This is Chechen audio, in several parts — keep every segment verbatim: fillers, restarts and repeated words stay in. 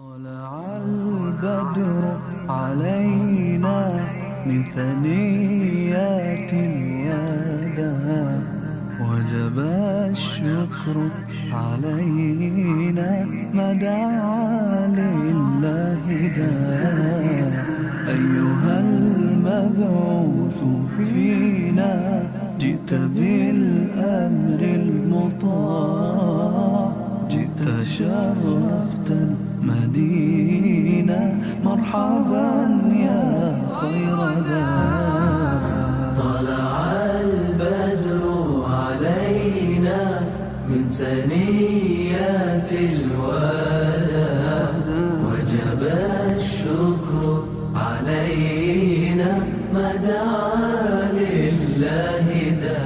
طلع البدر علينا من ثنيات الوداع، وجب الشكر علينا ما دعا لله داع. أيها المبعوث فينا، جئت بالأمر المطاع، جئت شرفت المدينة، مرحبا يا خير داع. طلع البدر علينا من ثنيات الوداع، وجب الشكر علينا ما دعا لله داع.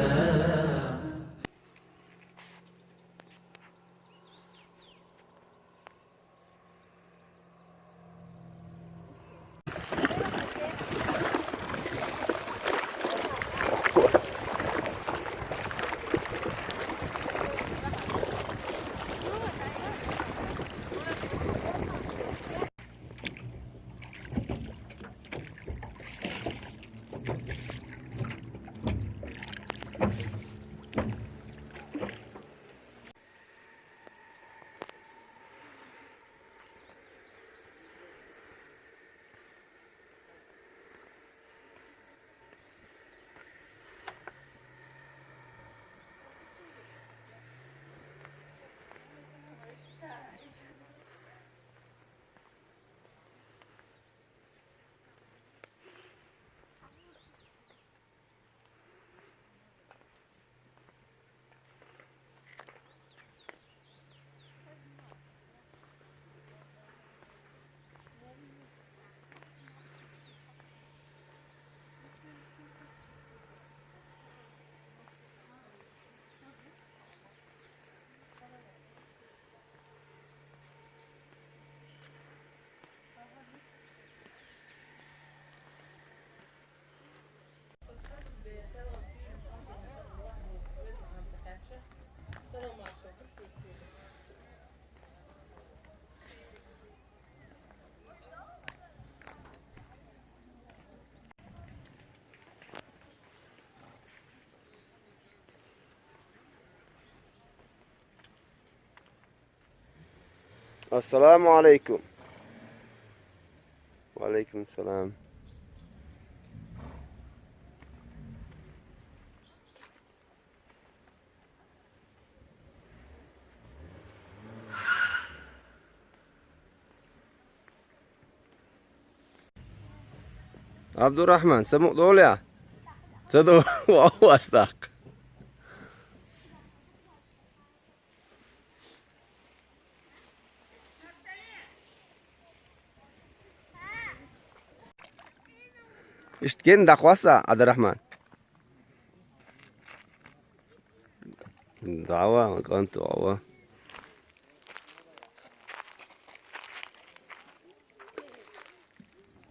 السلام عليكم. وعليكم السلام. عبد الرحمن، سمو دوليا. سدو، واو، أصدق. اشتكين داخواسا عبد الرحمن. دعوة، ما كنت دعوة.